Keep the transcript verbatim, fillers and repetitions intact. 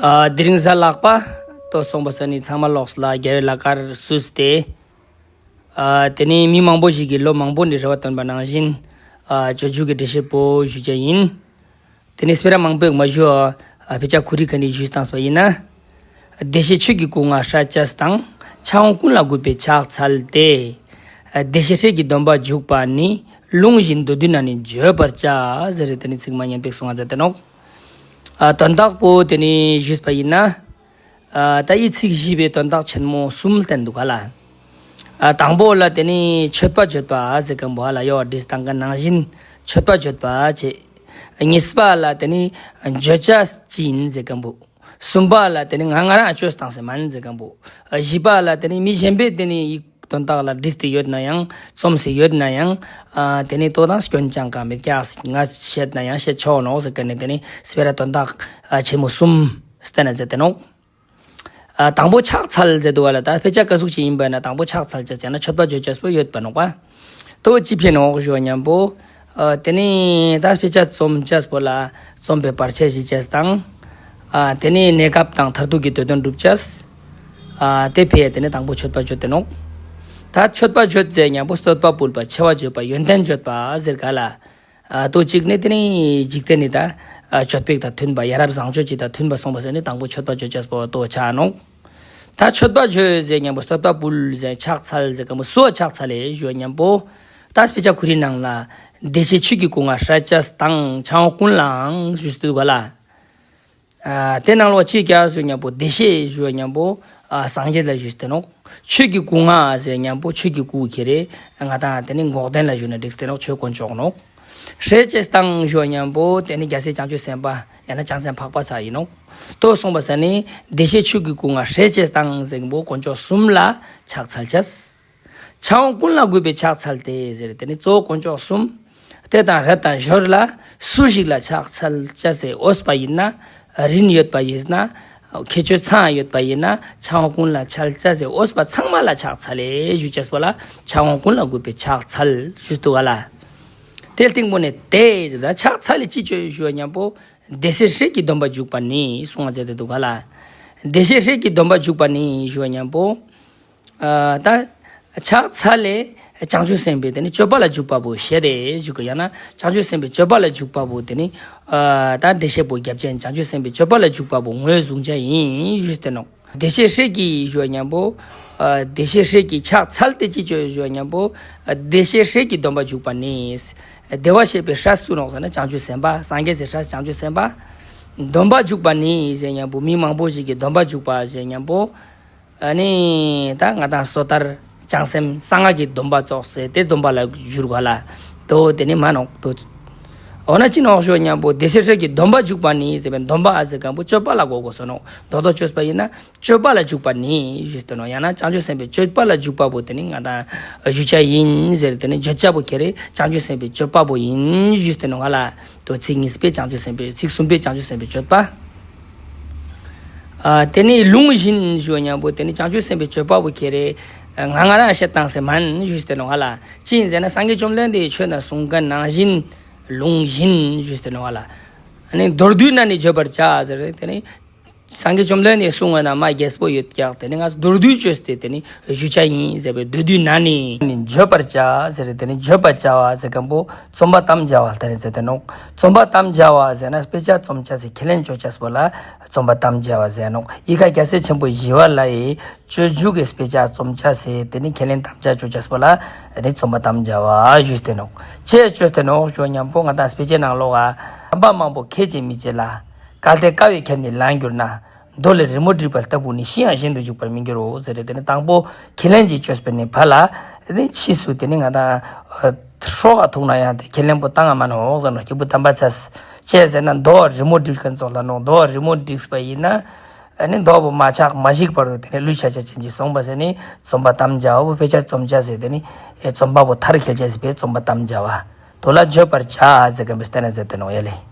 ཨ། དེ་རིང་གཟའ་ལྷག་པ་ཏོ་སོང་པ་ས་ནི་ཚང་མ་ལོགས་ལ་རྒྱལ་བའི་བླ་སྐར་བསུས་ཏེ། ཨ། དེ་ནི་མི་མང་པོ་ཞིག་གིས་ལོ་མང་པོ་ནས་རེ་བ་བཏོན་པ་ནང་བཞིན། ཨ། སྤྱོད་འཇུག་གི་འགྲེལ་བཤད་པོ་ཞུ་རྒྱུ་ཡིན། དེ་ནི་སྤེ་ར་མང་པོས་མ་ཞུ། ཨ། དཔེ་ཆ་ཁོ་རང་ག་ནས་ཞུས་བཏང་པ་ཡིན་ན། བདེ་གཤེགས་ཆོས་ཀྱི་སྐུ་ལྔ་སྲས་བཅས་དང་། ཕྱག་དབང་ཀུན་ལ་གུས་པས་ཕྱག་འཚལ་ཏེ། བདེ་གཤེགས་སྲས་ཀྱི་སྡོམ་པ་འཇུག་པ་ནི། ལུང་བཞིན་མདོར་བསྡུས་ན་ནི་བརྗོད་པར་བྱ། ཟེར་དེ་ནི་ཚིག་མ་ཉན་པའི་གསུང་བ་མཛད་དེ་ནོག་ཨ། དོན་དག་པོ་དེ་ནི་ཞུས་པ་ཡིན་ན། ཨ། ད་ཡི་ཚིག་བཞི་པའི་དོན་དག་ཆེན་མོ་གསུམ་བསྟན་འདུག་ག་ལ། ཨ། དང་པོ་ལ་དེ་ནི་མཆོད་པ་བརྗོད་པ་ཟེར་མཁན་པོ་ཧ་ལ་ཡོ་བྲིས་བཏང་གི་ནང་བཞིན་མཆོད་པ་བརྗོད་པ་བྱེད། གཉིས་པ་ལ་དེ་ནི་བརྗོད་བྱ་ཅི་ཡིན་ཟེར་མཁན་པོ། གསུམ་པ་ལ་དེ་ནི་ང་ང་རང་བཅོས་བཏང་ཟེར་མན་ཟེར་མཁན་པོ། བཞི་པ་ལ་དེ་ནི་མི་གཞན་པས་དེ་ནི་ཡི་དོན་དག་ལ་བྲིས་ཏེ་ཡོད་ན་ཡང་རྩོམ་ཟེར་ཡོད་ན་ཡང་། ཨ། དེ་ནི་ལྟོ་དང་སྐྱོན་ཅང་གང་མེད་ཀྱག་ང་བཤད་ན་ཡང་བཤད་ཆོག་ནོག་ཟེར་མཁན་ནི་དེ་ནི་སྤེ་ར་དོན་དག་ཨ། ཆེན་མོ་གསུམ་བསྟན་ན་མཛད་དེ་ནོག་ཨ། དང་པོ་ཕྱག་འཚལ་ཟེར་འདུག་ག་ལ། ད་དཔེ་ཆ་ག་ཟུག་ཅིག་ཡིན་པ་ན་དང་པོ་ཕྱག་འཚལ་བྱས་ཟེར་ན་མཆོད་པ་བརྗོད་བྱས་པོ་ཡོད་པ་ནོག་པ། ལྟོ་ཅི་ཕན་ནོག་ཞུ་བ་མཉམ་པོ། ཨ། དེ་ནི་ད་དཔེ་ཆ་རྩོམ་བྱས་པོ་ལ་རྩོམ་པའི་བར་ཆད་ཞི་བྱས་དང་། ཨ། དེ་ནི་གནས་སྐབས་དང་མཐར་ཐུག་གི་དོན་དོན་སྒྲུབ་བྱས། ཨ། དེ་ཕན་ཡས་དེ་ནི་དང་པོ་མཆོད་པ་བརྗོད་དེ་ནོག་ད་མཆོད་པ་བརྗོད་ཟེར་མཉམ་པོ་བསྟོད་པ་ཕུལ་བ་ཆེ་བ་བརྗོད་པ་ཡོན་ཏན་བརྗོད་པ་ཟེར་ག་ལ། ཨ། ལྟོ་གཅིག་ནི་དེ་ནི་འཇིག་རྟེན་ནི་ད། ཨ། སྤྱོད་པ་དང་མཐུན་པ་ཡ་རབས་བཟང་སྤྱོད་ཅིག་དང་མཐུན་པ་སོང་པ་ཟེར་ནི་དང་པོ་མཆོད་པ་བརྗོད་བྱས་པོ་ལྟོ་ཆ་ནོག་ད་མཆོད་པ་བརྗོད་ཟེར་མཉམ་པོ་བསྟོད་པ་ཕུལ་ཟེར་ཕྱག་འཚལ་ཟེར་མཁན་པོ་སུ་ཕྱག་འཚལ་ལེ་ཞུ་བ་མཉམ་པོ། ད་དཔེ་ཆ་ཁོ་རའི་ནང་ལ། བདེ་གཤེགས་ཆོས་ཀྱི་སྐུ་ལྔ་སྲས་བཅས་དང་ཕྱག་དབང་ཀུན་ལའང་ཞུས་འདུག་ག་ལ། ཨ། དེ་ནང་ལོགས་ཅི་ཀྱག་ཞུ་བ་མཉམ་པོ་བདེ་གཤེགས་ཞུ་བ་མཉམ་པོ། ཨ། སངས་རྒྱས་ལ་ཞུས་ཏེ་ནོག་ཆོས་ཀྱི་སྐུ་ལྔ་ཟེར་མཉམ་པོ་ཆོས་ཀྱི་སྐུ་ཁྱེར་རེ། ང་དང་དེ་ནི་འགོག་བདེན་ལ་ཞུ་ན་འགྲིག་སྟེ་ནོག་ཆོས་དཀོན་མཆོག་ནོག་སྲས་བཅས་དང་ཞུ་བ་མཉམ་པོ་དེ་ནི་རྒྱལ་སྲས་བྱང་ཆུབ་སེམས་དཔའ་ཡང་ན་བྱང་སེམས་འཕགས་པ་ཚ་ཡིན་ནོག་ལྟོ་སོང་པ་ས་ནི་བདེ་གཤེགས་ཆོས་ཀྱི་སྐུ་ལྔ་སྲས་བཅས་དང་ཟེར་མཁན་པོ་དཀོན་མཆོག་གསུམ་ལ་ཕྱག་འཚལ་བྱས། ཕྱག་དབང་ཀུན་ལ་གུས་པས་ཕྱག་འཚལ་ཏེ་ཟེར་དེ་ནི་གཙོ་བོ་དཀོན་མཆོག་གསུམ། དེ་དང་རི་དང་ཞོར་ལ་སུ་ཞིག་ལ་ཕྱག་འཚལ་བྱས་ཟེར་འོས་པ་ཡིན་ན། རིན་ཡོད་པ་ཡིན་ན། ཁྱད་ཆོས་ཚང་ཡོད་པ་ཡིན་ན་ཕྱག་དབང་ཀུན་ལ་འཚལ་བྱས་ཟེར་འོས་པ་ཚང་མ་ལ་ཕྱག་འཚལ་ལེ་ཞུ་བྱས་པ་ལ་ཕྱག་དབང་ཀུན་ལ་གུས་པས་ཕྱག་འཚལ་ཞུས་འདུག་ག་ལ། དེ་སྟེང་པོ་ནས་དེ་ཟེར་ད་ཕྱག་འཚལ་ལེ་ཅི་བྱོས་ཞུ་བ་མཉམ་པོ། བདེ་གཤེགས་སྲས་ཀྱི་སྡོམ་པ་འཇུག་པ་ནི་གསུང་བ་མཛད་དེ་འདུག་ག་ལ། བདེ་གཤེགས་སྲས་ཀྱི་སྡོམ་པ་འཇུག་པ་ནི་ཞུ་བ་མཉམ་པོ། ཨ། ད་ཕྱག་འཚལ་ལེ་བྱང་ཆུབ་སེམས་དཔའི་དེ་ནི་སྤྱོད་པ་ལ་འཇུག་པ་པོ་ཞེས་ཏེ་ཞུ་གི་ཡང་ན་བྱང་ཆུབ་སེམས་དཔའི་སྤྱོད་པ་ལ་འཇུག་པ་པོ་དེ་ནི། ཨ། ད་འགྲེལ་བཤད་པོ་རྒྱབ་ཅན་བྱང་ཆུབ་སེམས་དཔའི་སྤྱོད་པ་ལ་འཇུག་པ་པོ་ངོས་བཟུང་བྱ་ཡིན་ཞུས་ཏེ་ནོག་བདེ་གཤེགས་སྲས་ཀྱི་ཞུ་བ་མཉམ་པོ། ཨ། བདེ་གཤེགས་སྲས་ཀྱི་ཕྱག་འཚལ་ཏེ་ཅི་བྱོས་ཞུ་བ་མཉམ་པོ། ཨ། བདེ་གཤེགས་སྲས་ཀྱི་སྡོམ་པ་འཇུག་པ་ནི། བདེ་བར་གཤེགས་པའི་སྲས་སུ་ནོག་ཟེར་ན་བྱང་ཆུབ་སེམས་དཔའ་སངས་རྒྱས་ཀྱི་སྲས་བྱང་ཆུབ་སེམས་དཔའ། སྡོམ་པ་འཇུག་པ་ནི་ཟེར་མཉམ་པོ་མི་མང་པོ་ཞིག་གིས་སྡོམ་པ་འཇུག་པ་ཟེར་མཉམ་པོ། ཨ་ནི་ད་ང་དང་སོ་ཐར་བྱང་སེམས་གསང་སྔགས་ཀྱི་སྡོམ་པ་ཙོགས་ཟེར་དེ་སྡོམ་པ་ལ་བསྒྱུར་ག་ལ། དོ་དེ་ནི་མ་ནོག་དོ། འོ་ན་ཅི་ནོག་ཞུ་མཉམ་པོ་བདེ་གཤེགས་སྲས་ཀྱི་སྡོམ་པ་འཇུག་པ་ནི་ཟེར་བའི་སྡོམ་པ་ཨ་ཟེར་མཁན་པོ་སྤྱོད་པ་ལ་གོ་དགོས་སོ་ནོག་རྡོག་རྡོག་བཅོས་པ་ཡིན་ན་སྤྱོད་པ་ལ་འཇུག་པ་ནི་ཞུས་ཏེ་ནོག་ཡང་ན་བྱང་ཆུབ་སེམས་དཔའི་སྤྱོད་པ་ལ་འཇུག་པ་པོ་དེ་ནི་ང་དང་ཞུ་བྱ་ཡིན་ཟེར་དེ་ནི་བརྗོད་བྱ་པོ་ཁྱེར་རེ་བྱང་ཆུབ་སེམས་དཔའི་སྤྱོད་པ་པོ་ཡིན་ཞུས་ཏེ་ནོག་ལ། དོ་ཚིག་གཉིས་པའི་བྱང་ཆུབ་སེམས་དཔའི་ཚིག་གསུམ་པའི་བྱང་ཆུབ་སེམས་དཔའི་སྤྱོད་པ། ཨ། དེ་ནི་ལུང་བཞིན་ཞུ་མཉམ་པོ་དེ་ནི་བྱང་ཆུབ་སེམས་དཔའི་སྤྱོད་པ་པོ་ཁྱེར་རེ། ང་ང་རང་བཤད་བཏང་ཟེར་མན་ཞུས་ཏེ་ནོག་ལ། ཅི་ཡིན་ཟེར་ན་སངས་རྒྱས་བཅོམ་ལྡན་འདས་ཆོས་ནང་གསུང་མཁན་ནང་བཞིན་ལུང་བཞིན་ཞུས་ཏེ་ནོག་ལ། ཨ་ནི་མདོར་བསྡུས་ན་ནི་བརྗོད་པར་བྱ་ཟེར་རེ་དེ་ནི། སངས་རྒྱས་བཅོམ་ལྡན་འདས་གསུང་བ་ན་མ་རྒྱས་པོ་ཡོད་ཀྱག་དེ་ནི་ང་མདོར་བསྡུས་བཅོས་ཏེ་དེ་ནི་ཞུ་བྱ་ཡིན་ཟེར་བའི་མདོར་བསྡུས་ན་ནི། ནི་བརྗོད་པར་བྱ་ཟེར་རེ་དེ་ནི་བརྗོད་པར་བྱ་བ་ཟེར་མཁན་པོ་རྩོམ་པ་དམ་བཅའ་བ་དེ་ནི་ཟེར་ཏེ་ནོག་རྩོམ་པ་དམ་བཅའ་བ་ཟེར་ན་དཔེ་ཆ་རྩོམ་བྱ་ཟེར་ཁས་ལེན་བཅོ་བྱ་སྤོ་ལ་རྩོམ་པ་དམ་བཅའ་བ་ཟེར་ནོག་ཡི་ག་རྒྱལ་སྲས་ཆེན་པོ་ཞི་བ་ལྷ་ཡི་སྤྱོད་འཇུག་གི་དཔེ་ཆ་རྩོམ་བྱ་ཟེར་དེ་ནི་ཁས་ལེན་དམ་བཅའ་བཅོ་བྱ་སྤོ་ལ་ནི་རྩོམ་པ་དམ་བཅའ་བ་ཞུས་ཏེ་ནོག་ཅེས་བཅོས་ཏེ་ནོག་ཞུ་མཉམ་པོ་ང་དང་དཔེ་ཆའི་ནང་ལོགས་ཨ། བསམ་པ་མང་པོ་ཁས་ཀྱིས་མི་བྱེད་ལ། གལ་ཏེ་དཀའ་བས་ཁས་ནི་ལན་གྱུར་ན། མདོ་ལས་རི་མོ་བསྒྲིགས་པ་ལྟ་བུ་ནི་ཤི་ཡང་གཞན་དུ་འཇུག་པར་མི་འགྱུར་རོ་ཟེར་རེ་དེ་ནི་དང་པོ་ཁས་ལེན་གྱིས་བཅོས་པ་ནི་ཕར་ལ་དེ་ནི་ཕྱིས་སུ་དེ་ནི་ང་དང་སྲོག་ག་ཐུག་ན་ཡང་དེ་ཁས་ལེན་པོ་བཏང་ང་མ་ནོག་ཟེར་ནོག་སྐྱེས་བུ་དམ་པ་ཚས་ཅི་ཟེར་ན་མདོ་རི་མོ་བསྒྲིགས་མཁན་ཙོགས་ལ་ནོག་མདོ་རི་མོ་བསྒྲིགས་པ་ཡིན་ན་ཨ་ནི་མདོ་པོ་མ་ཆག་མ་ཞིག་བར་དུ་དེ་ནི་ལུས་ཆ་ཆ་ཅན་གྱིས་གསུངས་པ་ཟེར་ནི་རྩོམ་པ་དམ་བཅའ་བ་པོ་དཔེ་ཆ་རྩོམ་བྱ་ཟེར་དེ་ནི་རྩོམ་པ་པོ་མཐར་འཁྱོལ་བྱ་ཟེར་བའི་རྩོམ་པ་དམ་བཅའ་བ་དོ་ལ་བརྗོད་པར་བྱ་ཟེར་མཁན་པོ་བསྟན་ན་ཟེར་ཏེ་ནོག་ཡ་ལེ།